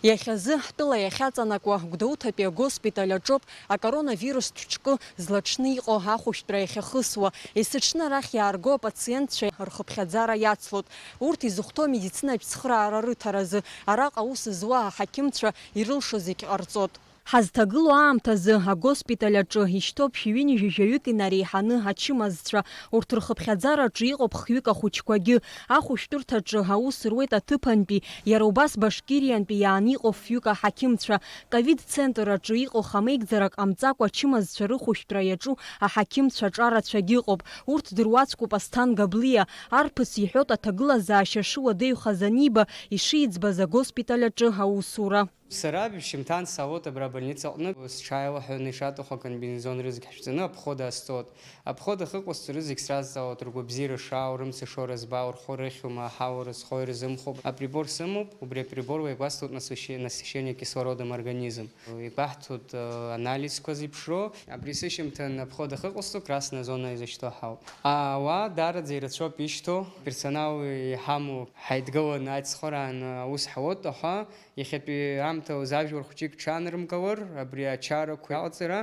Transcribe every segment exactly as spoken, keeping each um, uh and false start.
Иахьазы ҳтәыла иахьаҵанакуа Гәдоуҭатәи агоспиталь аҿоуп акоронавирустә ҿкы злаҽны иҟоу ахәышәтәра иахьахысуа. Есыҽны арахь иаарго апациентцәа рхыԥхьаӡара иацлоит. Урҭ изыхәҭоу амедицинатә цхыраара рыҭаразы араҟа аус зуа аҳақьымцәа ирылшо зегь ҟарҵоит. Ҳазҭагылоу аамҭазы агоспиталь аҿы ишьҭоуп шәи ҩынҩажәаҩык инареиҳаны ачымазцәа. Урҭ рхыԥхьаӡараҿы иҟоуп хҩык ахәыҷқәагьы. Ахәышәтәырҭаҿы аус руеит аҭыԥантәи, иара убас Башкириантәи иааны иҟоу фҩык аҳақьымцәа. Ковид-центр аҿы иҟоу хамеигӡарак ҟамҵакәа ачымазцәа рыхәышәтәра иаҿу аҳақьымцәа ҿарацәагьы ыҟоуп. Урҭ дыруаӡәкуп Асҭан Габлиа, арԥыс иҳәоит аҭагылазаашьа шыуадаҩхаз аниба, ишиӡбаз агоспиталь аҿы аусура. Сара ҩышьҭымҭан саауеит абра абольница аҟны, сҽааилаҳәаны ишаҭаху акомбинезон рызегь ҳшәҵаны обход азҵоит. Обход ахьыҟасҵо рызегь сразҵаауеит, ргәабзиара шаау, рымца шоура збау, рхәы рыхьума, аҳауа рызхоу ирзымхоуп. Априбор сымоуп, убри априбор уа игәасҭоит насыщи-, насыщение кислородом организм. Игәаҳҭоит, э, анализқәа зеиԥшроу. Абри сышьҭымҭан обход ахьыҟасҵо красная зона изышьҭоу ҳауп. Ауаа даараӡа ирацәоуп ишьҭоу. Персонал иҳамоу ҳаидгыланы ацхырааны аус ҳауеит, аха иахьатәи аамҭа азы ажәлар хәҷык ҽанырмкылар, абри ачарақәа аҟаҵара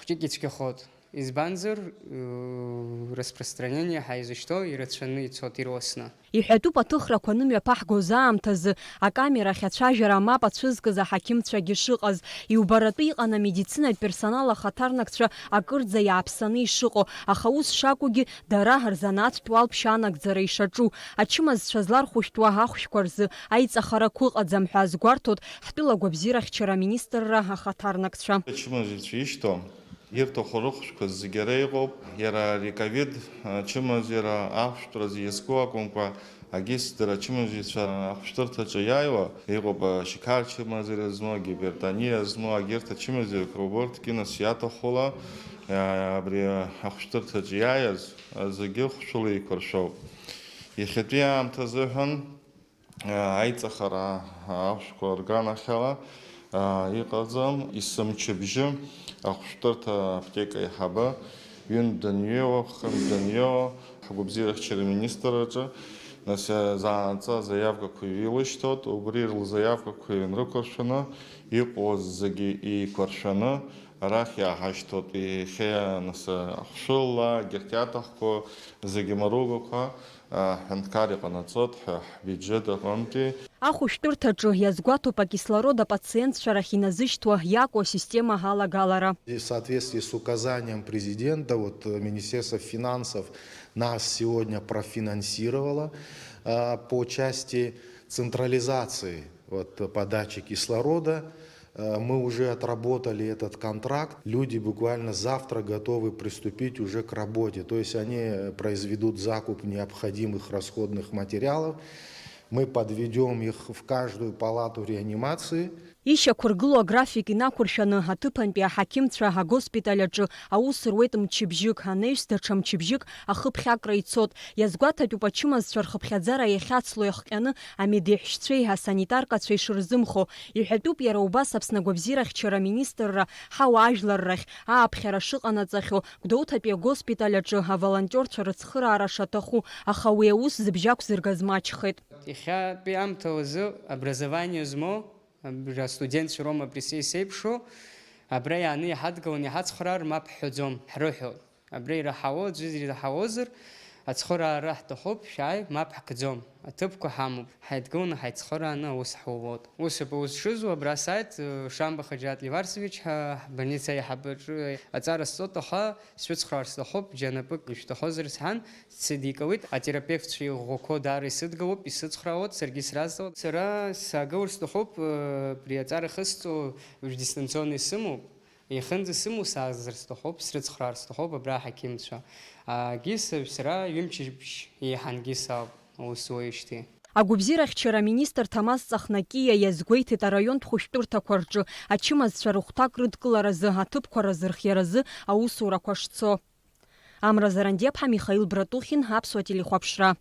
хәҷык ицәгьахоит. Избанзар, э, распространение ҳаизышьҭоу ирацәаны ицоит, ирласны. Иҳәатәуп, аҭыхрақәа анымҩаԥаҳгоз аамҭазы акамерахь ацәажәара мап ацәызкыз аҳақьымцәагьы шыҟаз. Иубаратәы иҟан амедицинатә персонал ахаҭарнакцәа акырӡа иааԥсаны ишыҟоу, аха ус шакәугьы, дара рзанааҭтә уалԥшьа анагӡара ишаҿу. Ачымазцәа злархәышәтәуа ахәшәқәа рзы аиҵахарақәа ыҟаӡам ҳәа азгәарҭоит ҳтәыла агәабзиарахьчара аминистрра ахаҭарнакцәа. Ачымазцәа ишьҭоу ирҭаху рыхәшәқәа зегьы ара иҟоуп. Иара ари ковид ачымазара ахәшәтәразы иазку акәымкәа, агьыс дара ачымазцәа ахәшәтәырҭаҿы иааиуа иҟоуп, ашьақар чымазара змоу, агипертониа змоу, агьырҭ ачымазарақәа убырҭгьы нас иаҭахула, а, абри ахәшәтәырҭаҿы иааиз зегьы хәшәыла еиқәыршәоуп. Иахьатәи аамҭа азыҳәан, а, аиҵахара ахәшәқәа рганахьала, а, иҟаӡам, есымчыбжьы ахәшәтәырҭа аԥҭека аиҳабы ҩынтә данҩеиуа, хынтә данҩеиуа, ҳгәабзиарахьчара аминистрраҿы, нас, а, заанаҵы азаиавкақәа илышьҭоит, убри рзаиавкақәа инрықәыршәаны, иҟоу зегьы еиқәыршәаны, арахь иааҳашьҭуеит, иахьа, нас, ахәшәыла, егьырҭ иаҭахқәоу зегьы мыругақәа, а, ҳҳәынҭқар иҟанаҵоит ҳәа ҳбиуџьет аҟынтәи. Ахәышәтәырҭаҿы иазгәаҭоуп акислород апациентцәа рахь иназышьҭуа иаку асистема алагалара. В соответствии с указанием президента, вот, э, Министерство финансов нас сегодня профинансировало, а, по части централизации, вот, подачи кислорода. Э, мы уже отработали этот контракт. Люди буквально завтра готовы приступить уже к работе. То есть они произведут закуп необходимых расходных материалов. Мы подведём их в каждую палату реанимации. Ишьақәыргылоу аграфик инақәыршәаны, аҭыԥантәи аҳақьымцәа агоспиталь аҿы аус руеит мчыбжьык, анаҩс даҽа мчыбжьык ахыԥхьакра ицоит. Иазгәаҭатәуп ачымазцәа рхыԥхьаӡара иахьацло иахҟьаны амедеҳәшьцәеи асанитаркацәеи шырзымхо. Иҳәатәуп иара убас Аԥсны агәабзиарахьчара аминистрра ҳауаажәлар рахь ааԥхьара шыҟанаҵахьоу, Гәдоуҭатәи агоспиталь аҿы аволонтиорцәа рыцхыраара шаҭаху, аха уи аус зыбжьы ақәзыргаз маҷхеит. Иахьатәи аамҭа азы образование змоу, абра астудентцәа роума абри са исеиԥшу, абра иааны иҳадгыланы иҳацхраар мап ҳҳәаӡом, ҳрыҳәоит. Абра ираҳауа, аӡәы ираҳауазар, ацхыраара ҳҭахуп, шәааи, мап ҳкӡом, аҭыԥқәа ҳамоуп, ҳаидгыланы ҳаицхырааны аус ҳаулоит. Ус ауп аус шызуа, абра сааит, Шамба Хаџьараҭ Леварсович ҳа ҳбольница аиҳабаҿы аҵара сҵоит, аха сшәыцхраар сҭахуп, џьанапык ишәҭахозар сҳәан, сыдикылеит, атерапевтцәа иӷәӷәақәоу даара исыдгылоуп, исыцхраауеит, саргьы сразҵаауеит. Сара саагылар сҭахуп, абри аҵара ахысҵо, уажә дистанционно исымоуп. Иахьынӡасымоу саазар сҭахуп, срыцхраар сҭахуп абра аҳақьымцәа. Агьыс сара ҩымчыбжь еиҳангьы сауп аус зуеижьҭеи. Агәабзиарахьчара аминистр Ҭамаз Ҵахнакиа иазгәеиҭеит араионтә хәышәтәырҭақәа рҿы ачымазцәа рыхәҭак рыдкыларазы аҭыԥқәа разырхиаразы аусурақәа шцо. Амра Зарандиаԥҳа, Михаил Братухин, Аԥсуа телехәаԥшра.